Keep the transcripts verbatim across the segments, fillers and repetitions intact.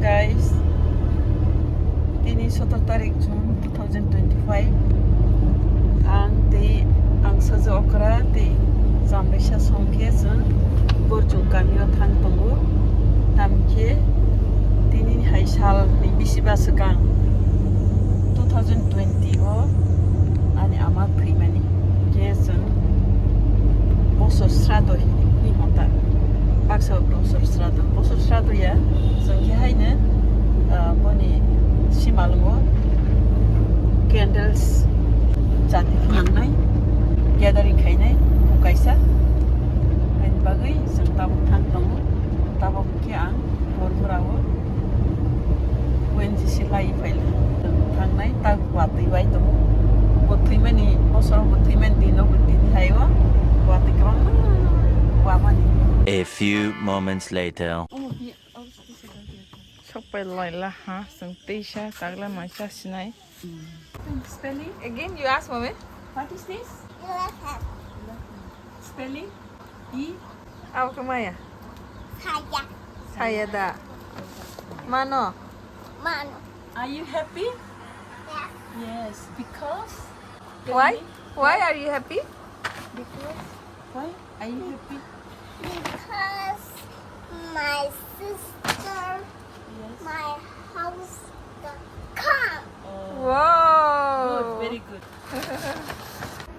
Guys, tini sotor tarik June two thousand twenty-five. Ang tei ang saja okra tei jamrisa songkhe chwng Borjong kamio thang tongo. Tamkhe tini hai sal ni bisi ba swkang two thousand twenty o ani ama thwimani khe chwng bosor srado hini honta. Baksa bosor srado, bosor srado ya, chwng khe haino, ah, boni simalwngo candles chati phangnai, gathering khainai, kaisa. Haini bagwi chwng tabuk thang tongo, tabuk khe ang Bormura o O N G C lai phaila thangnai, tak watwi bai tongo. Bo thwimani, bosoro bo thwimani dino bo tini hai o watwi kwbangma wamani. A few moments later. Sokpai laila ha, chwng teisa chakla maisa sinai. Spelling? Again, you ask, mommy. What is this? Elephant. Spelling? E? Abo khe maya? Saya. Saya da. Mano? Mano. Are you happy? Yes. Yes, because. Why? Tell me. Why are you happy? Because. Why are you happy? Because my sister, yes, my house got come. Oh. Wow. Good, very good.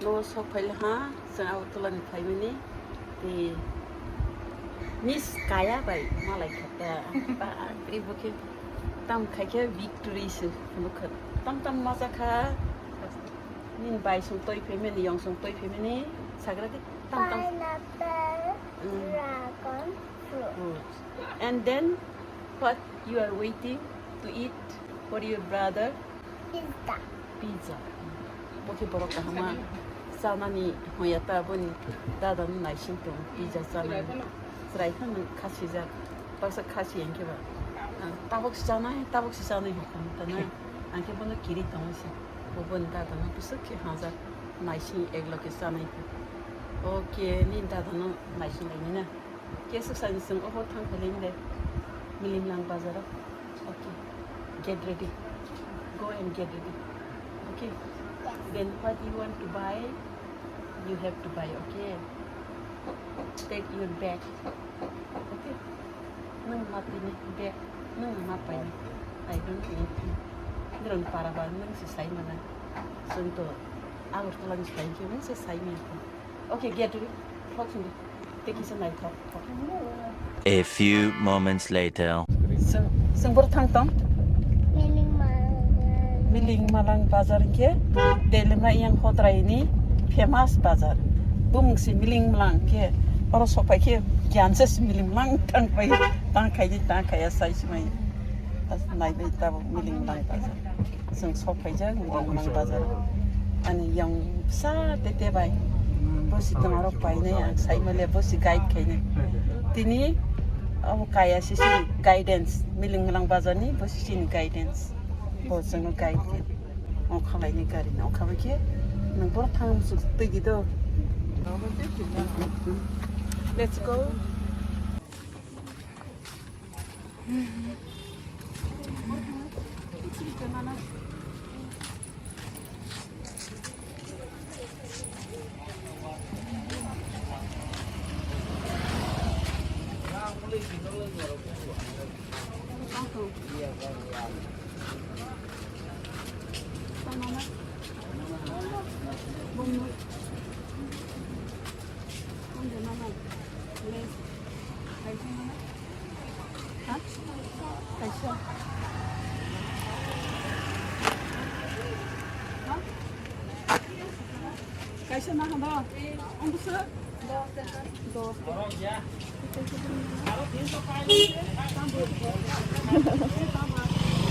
No, sok phaila ha, chwng Agartala ni phaimani. Tei Miss Kaya bai malai kha ta. Ba, tei bo khe tam khai khe victory se phunuk kha. Tam tam macha kha. Nini bai song toi phaimani, yong song toi phaimani, sagra di. Tam tam. Pineapple, mm, dragon fruit. Fruit. And then, what you are waiting to eat for your brother? Pizza. Pizza. Bo khe borok kahama chanani hoya ta, boni dada no naising tong pizza chanani. Chwrai kha nang khasijak. Baksa khasi hinkhe ba. Ang tabok se chanai, tabok se chanai hokha ta na. Ang khe bono kiri tongwi se. Bo boni dada no bwswk khe hajak naising ek loge chanai khe. Okay, nini dada no naising lainai na. Keswk sani chwng obo thang phailai de. Milimlang bazar o. Okay. Get ready. Go and get ready. Okay. Then what you want to buy, you have to buy, okay? Take your bag. Okay. Nwng ma tini bag. Nwng ma paini. I don't need you. Nirong para ba nwng se sai mana. Chwng to Agartala ni sai khe nwng se sai maya. Okay, get ready. Thok sindi. Tei kisa naithok. A few moments later. Chwng, chwng boro thang tong? Miling Malang. Miling Malang bazar hinkhe Delima yang Hodrai ni famous bazar. Bumung si Miling Malang khe oro sopai khe giyan se si Miling Malang thang pai tang khai di tang khai ya sai si mai. Nai bai tabuk Miling Malang bazar. Chwng sok phaijak Miling Malang bazar. Ani yang bwsa tete bai. Bosi tongmarok painai ang saimale bosi guide khainai. Tini abo kaya sisi guidance. Miling Malang bazar ni bosi sini guidance. Bo chwngno guide khe. Ongkha laini gari no ongkha bai khe. Nwng boro thang musuk twi di do. Let's go. Kaisa na hado. Ang busa.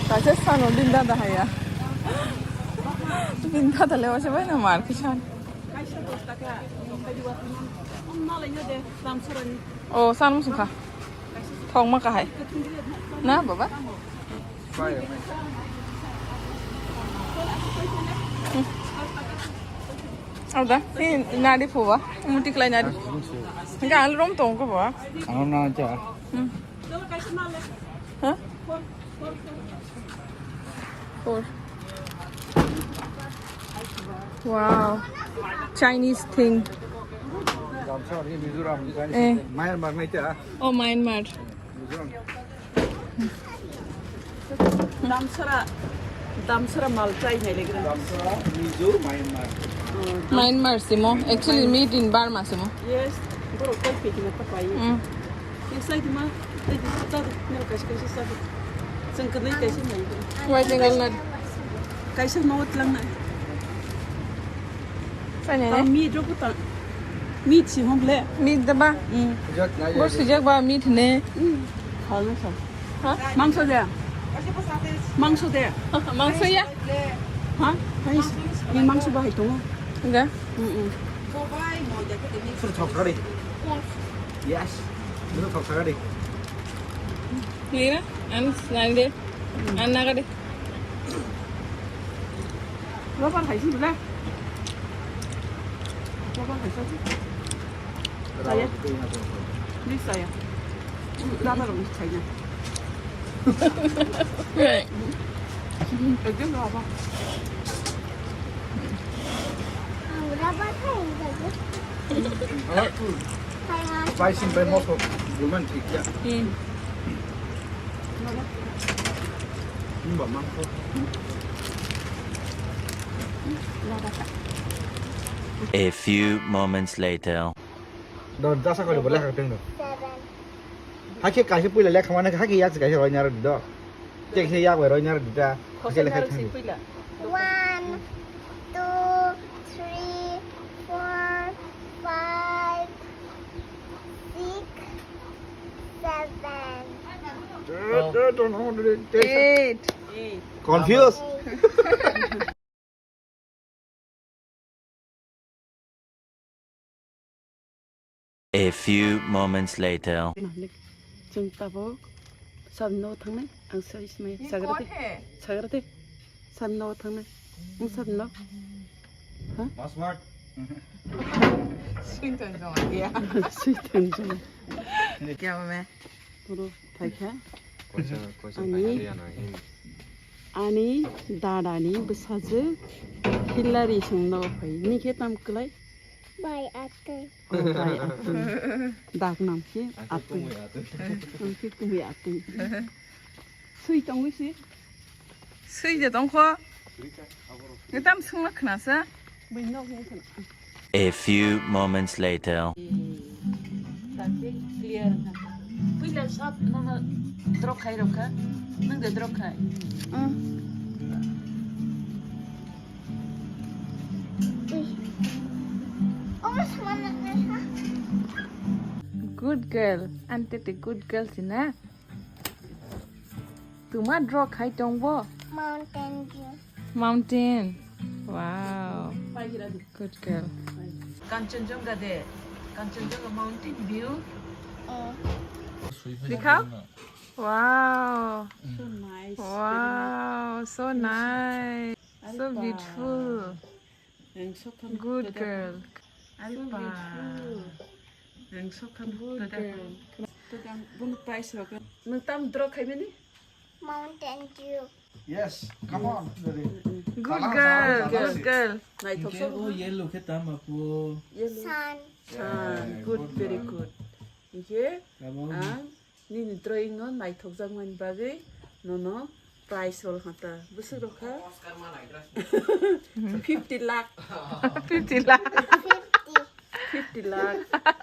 Kaisa sano binda da haya. Binda da lewa se bai na mar kisan. O san musukha. Thok ma kahai. Na baba. Ada, ni nadi phuwa, muti klai nadi. Enggak, alu rom tong ko ba. Ano na ja. Hmm. Hah? Four. Wow. Chinese thing. Eh. Myanmar nai ta. Oh, Myanmar. Mizoram. Damsara, Damsara maltai nai legra. Damsara, Mizo, Myanmar. Myanmar simo. Actually, made in Burma simo. Yes, borok tai pekina ta pai. Mm. Yes, I do ma. Tadi, tadi, mel kaisa kaisa sadi. Chwng kwlwi kaisa nai. Wai jengol na. Kaisa no tlang na. Sani. Ta mi dro ko ta. Mi chi hom le. Mi da ba. Mm. Bo sujak ba mi thne. Mm. Khal na sa. Ha? Mangso de. Mangso de. Mangso ya. Ha? Hai. Ni mangso ba hai tongo. Ga. Mm. Mm. Sir thok kari. Yes. Sir thok kari. Mira, ang snang de. Ang naga de. Rubber hai si bela. Rubber hai sa. Saya. Ni saya. Rubber ni saya. Ekdom rubber. Rubber hai. Spicy bai mosok bulman thik ya. Hmm. Himba mangkho. A few moments later. Dor dasa kali boleh kau tengok. Seven. Hakhe kaisa puila lekha mane hakhe yak kaisa roi nyaro dido. Tek se yak roi nyaro dita. Hakhe lekha thang. One, two, three, four, five, six, seven. Eight. Confused? A few moments later. Chwng tabuk sabni nogo thangnai, ang sai smai sagra de, sagra de, sabni nogo thangnai, ang sabni nogo. Ha? Password. Sui tong jong ya. Sui tong jong. Kya ba me? Puro phaikha. Koisa, koisa ani, phaikha de ano, hin. Ani dadani bwsajwk Hillary songno phai. Nini khe tam kwlai? Bai atwi. Oh, bai atwi. Dak nam khe atwi. Atwi. Nam khe kumui atwi. Sui tongwi si. Sui je tongkho. Ngi tam swngna khnasa. Bui nok ni khna. A few moments later. Puila sab nono drok khai rokha. Nung de drok khai. Good girl. Ante te good girl sina. Tuma draw khai tongbo? Mountain Dew. Mountain. Wow. Good girl. Kanchenjunga de. Kanchenjunga Mountain View. Oh. Dikha? Wow. So nice. Wow, so nice. So beautiful. Good girl. Ari pa. Ang sokam. Good girl. Todang bunu price rok. Nung tam draw khai mani? Mountain Dew. Yes, come on. Good girl, good girl. Naithok sok. Oh, yellow khe tam apo. Sun. Sun. Good, very good. Inke ang Nini drawing no naithokjakmani bagwi nono prize rwlkha ta. Bwswk rwkha? Fifty lakh. Fifty lakh. Fifty lakh.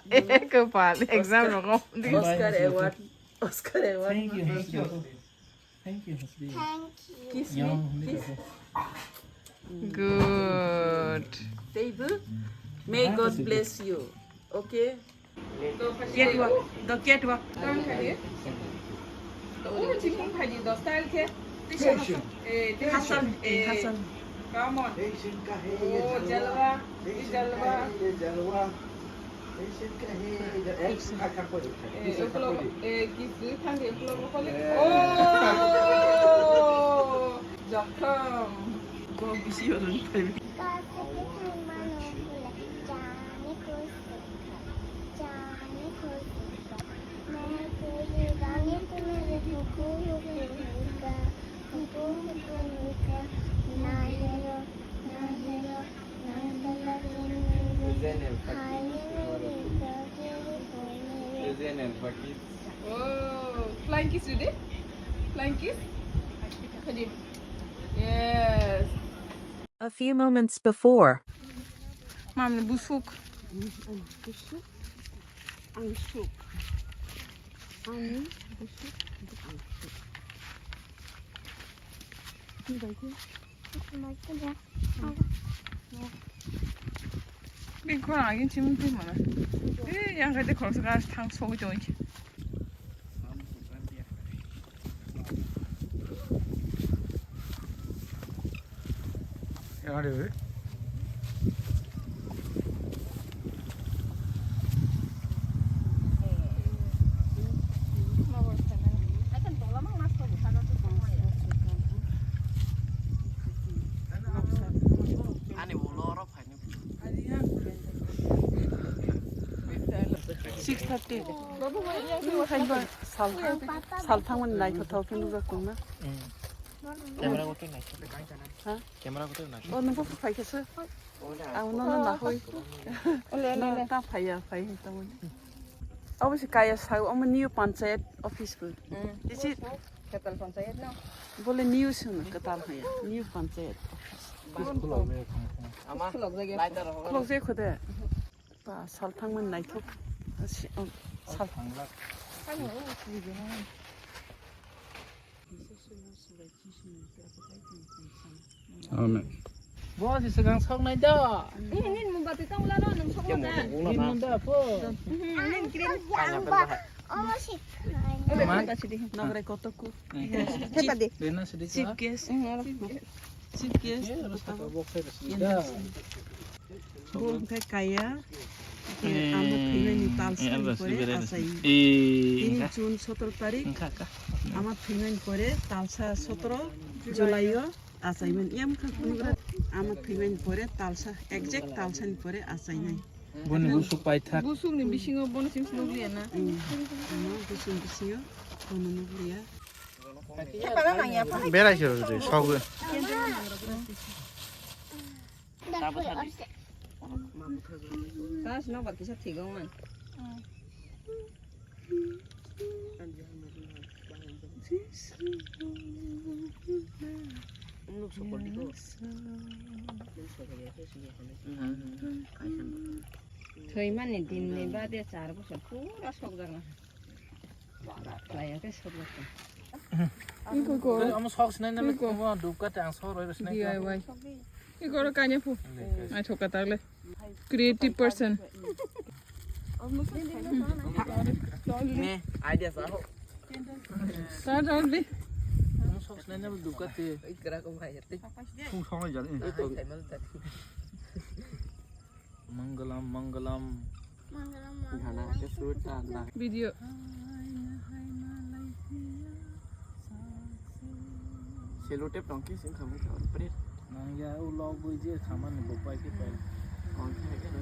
Ekapal exam rogo. Oscar award. Oscar award. Thank you, Hasbi. Thank you, Hasbi. Thank you. Kiss me. Kiss. Good. Teibo. May God bless you. Okay. Get work. The get work. Tang khaidi. Oh, chikung khaidi, dos tal khe. Hasan. Eh, Hasan. Eh, Hasan. Come on. Oh, jalwa. Ye jalwa. Eh, uklok, eh, kis dui thang di, uklok, uklok. Oh, jokhom. Bo bisi orang. Oh, flying kiss ready? Flying kiss? Ready? Yes. A few moments before. Mam ni busuk. Busuk. Ang suk. Ang busuk. Ang suk. Ni bai ke? Bini khorang agin chimung twi mano. Eh, yang kate khoroksa gas thang sogwi tongwi. Yang ada, eh? Ani ulo oro phaini. Six thirty. Sal, sal thangmani naithothok khe nukjak tongna. Camera kotor naisik. Ha? Camera kotor naisik. O, nungbo phai khe se. Ang nono nahoi. Ole, ole, no, ole. Ta phaiya, phai hin tamo. Obo se kaya sa, omo new panchayat office bo. Hmm. Isi Khetal panchayat no. Bole new sung, khetal haya. New panchayat office. Ama, khulok jagya. Khulok jagya khode. Ba, sal thangmani naithok. Si, oh, sal. Amen. Bo si swkang sok nai do. Nini, nini mobati tong lano, nung sok na. Nini munda po. Nini green. Pineapple bahai. Ma? Nogre kotoku. Rena sidi chief guest. Chief guest. Bo hwnkhe kaya, hwnkhe eh, ama thwimani talsa ni pore achai. Tini June sotoro tarik, ama thwimani pore talsa sotoro July o achaimani. Yang kha phunukra ama thwimani pore talsa, exact talsa ni pore achainai. Boni busuk paithak. Busuk ni bisingo bono simi simi nukliya na. Hmm. Ama busuk bisingo bono nukliya. Berai se rw de, sogwi. Gas no bar kisa thigo man. Thwimani din ni bade char bosor pura sokjakna. Khlaiya khe sokjakna. Iko ko. Amo sok sinai na. Iko. Mo dubka te ang sok roi sinai. D I Y. Iko ro kanya phu. Ai thoka tagle. Creative person. Ne, idea sa ho. Sa dal bi. Amo sok sinai na dubka te. Ikra ko bhai te. Sung song jani. Mangalam, mangalam. Mangalam, mangalam. Video. Selotep tong khe sing khamwi tong pret. Nang ya u log bui je khamani bo pai khe pai. Tong khe khe.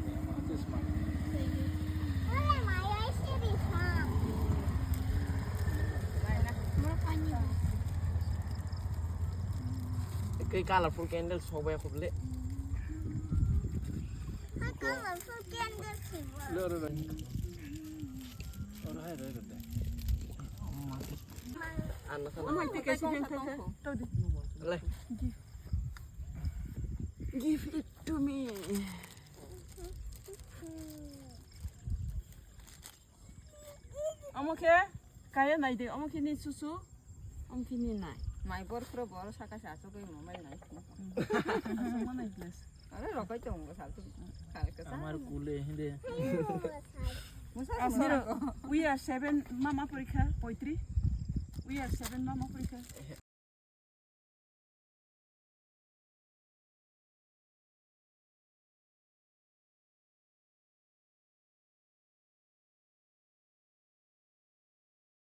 Ya ma tes ma. Kei colorful candle sok bai khub le. Colorful candle khibo. Le oro bai. Oro hai bai bai. Anna sana. Oh my, take a second, take a. Le. Give it to me. Omo khe kaya nai de, omo khe ni susu, omo khe ni nai. Mai bor khro bor saka sa chugui mo mai nai. Mo nai plus. Are rokai tong go sal tu. Kare ka sa. Amar kule hinde. Musa Amar, musa ko. We are seven, mama porikha, poetry. We are seven, mama porikha.